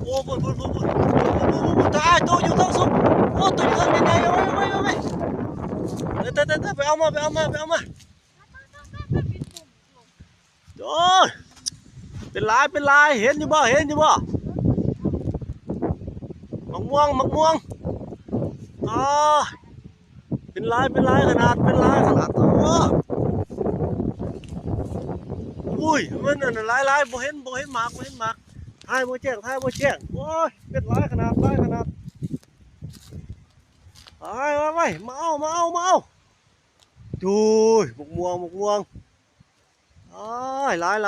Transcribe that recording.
ໂອ້ ພຸ້ນໆໆໆ ຕາຍ ໂຕຢູ່ເທິງສູງ ໂອ້ ໂຕຢູ່ເທິງນີ້ໄດ້ ເອົາໄວ້ ເອົາໄວ້ ເອົາໄວ້ ໄປ ໄປ ໄປ ໄປ ໄປເອົາມາ ໄປເອົາມາ ໄປເອົາມາ ໂອ້ຍ ເປັນຫຼາຍ ເປັນຫຼາຍ ເຫັນຢູ່ບໍ່ ເຫັນຢູ່ບໍ່ ໝາກມ່ວງ ໝາກມ່ວງ ອໍ ເປັນຫຼາຍ ເປັນຫຼາຍຂະໜາດ ເປັນຫຼາຍຂະໜາດ ໂອ້ ອຸ້ຍ ມັນອັນນັ້ນຫຼາຍໆ ບໍ່ເຫັນ ບໍ່ເຫັນໝາກ ບໍ່ເຫັນໝາກ ຖ່າຍບໍ່ແຈ້ງ ຖ່າຍບໍ່ແຈ້ງ ໂອ້ຍ ເປັນຫຼາຍຂະໜາດ ຫຼາຍຂະໜາດ ໄປ ໄປ ໄປ ມາເອົາ ມາເອົາ ມາເອົາ ໂອ້ຍ ໝາກມ່ວງ ໝາກມ່ວງ ໂອ້ຍ ຫຼາຍໆ.